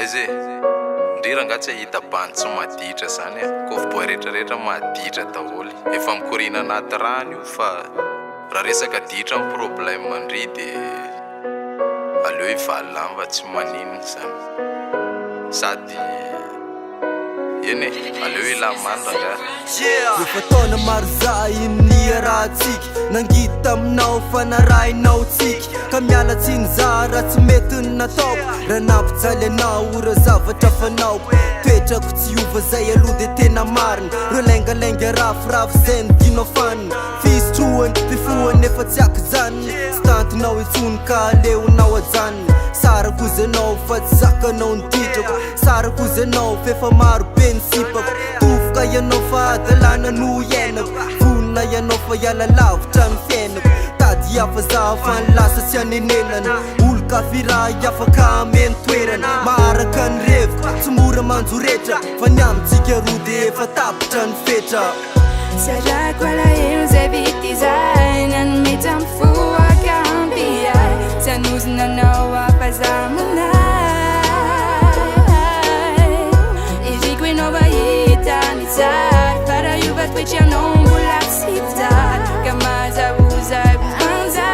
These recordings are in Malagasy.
Aiza e? Ndry rangaha tsy ahita bandy tsy maditra zany a! Kôfboay retraretra maditra daholo. Efa mikoriana anaty rano io fa raha resaka ditra ny problème ndry de aleo hivalona any fa tsy maninona zany. Sady eny e, aleo hilamina any rangaha. Efa taona maro zahay no niarahantsika. Nangidy taminao fa narahinao tsiky. Ka miala tsiny za raha tsy mety ny nataoko. Raha nampijaly anao ireo zavatra fanaoko. Toetrako tsy hiova zay aloha de tena marina. Reo laingalainga rafiravy zay no tianao fanina. Fisotroany, fifohany efa tsy ankijanona. Tsy tantinao intsony ka aleonao ajanona. Sarako ozy anao fa tsy zakanao ny ditrako. Sarako ozy anao f'efa maro be ny sipako. Tofoka ianao fa hadalana no iainako. Vonona ianao fa hiala lavitra ny fiainako. Tady hafa za fa ny lasa tsy anenenana. Olon-kafira afaka hameno toerana. Maharaka ny reviko, tsy mora manjoretra. Fa ny amintsika roa dia efa tapitra ny fetra. Tsy arako alahelo izay vita izay. Nanome tamin'ny fo aka ampy ahy. Tsy hanozona anao aho fa za manahy. Iriko ianao hahita ny tsara. Fa raha hiova toetra ianao mbola tsy tara. Ka mahazahoza mpanjary.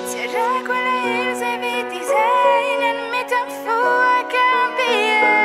Tsy arako alahelo izay vita izay. Nanome tamin'ny fo aka ampy ahy.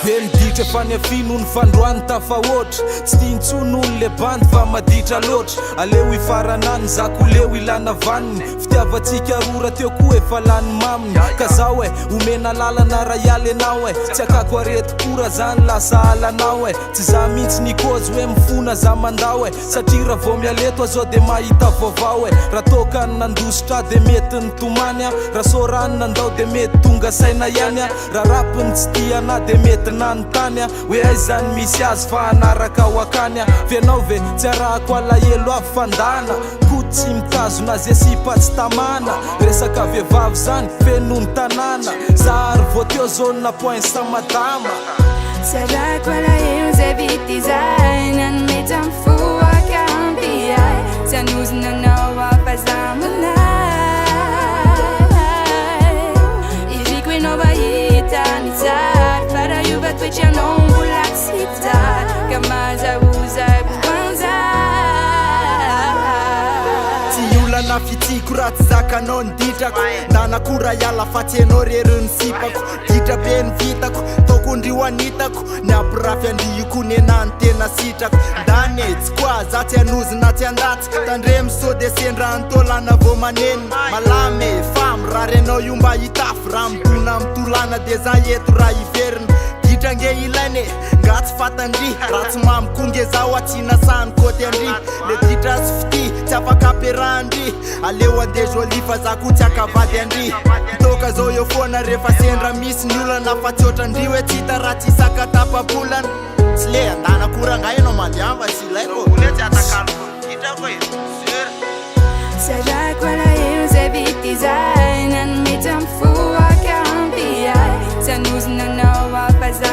Be ny ditra fa ny afy noho ny fandroany tafahoatra. Tsy tia intsony hono le bandy fa maditra loatra. Aleo hifarana any za ko leo ilana vaniny. Fitiavantsika roa rahateo koa efa lany maminy. Ka zao e, omena lalana raha hiala enao e. Tsy akako aretim-po raha zany lasa halanao e. Tsy za mihitsy ny kôzy hoe mifona za mandao e. Satria raha vao miala eto aho zao de mahita vaovao e. Raha toaka ny nandositra ahy de mety nitomany aho. Raha sôra ny nandao de mety tonga saina ihany aho. Raha rap ny tsy tia anah de mety nanontany aho hoe aiza ny misy azy fa hanaraka ao akany aho. F'ianao ve tsy arahako alahelo avy fandana. Koto tsy mitazona ze sipa tsy tamana. Resaka vehivavy zany feno ny tanàna. Za ary vao teo zone poinsa madama. Tsy arahako alahelo izay vita izay. Nanome tamin'ny fo aka ampy ahy. Tsy hanozona anao aho fa za manahy. Iriko ianao hahita ny tsara. Fa raha hiova toetra ianao mbola tsy tara. Ka mahazahoza mpanjary. Tsy olana fitsiko raha tsy zakanao ny ditrako. Ndana koa raha hiala fa tsy ianao rery ny sipako. Ditra be ny vitako, taoko ndry ho anitako. Ny ampirafy andry io koa nenah ny tena sitrako. Ndany e, tsy quoi, za tsy hanozona tsy handatsy. Tandremo sao de sendra ny taolana vao manenina. Malama e, fa mirary anao io mba hitafy. Raha midona amin'ny tolana de za eto raha hiverina. Ditra nge ilaina e, nga tsy fatan-dry. Raha tsy mamy koa nge zaho atsy nasahany côté an-dry. Le ditra sy fitia, tsy afaka ampiarahan-dry. Aleo andeha jolie fa za koa tsy akavady an-dry. Mitoka zao eo foana rehefa sendra misy ny olana. Fa tsy ohatran-dry hoe tsy hita raha tsy isaka tapa-bolana. Tsy le andana koa rangahy ianao mandeha fa tsy ilaiko. Tsy arahako alahelo izay vita izay. Nanome tamin'ny fo aka ampy ahy. Tsy hanozona anao aho fa za.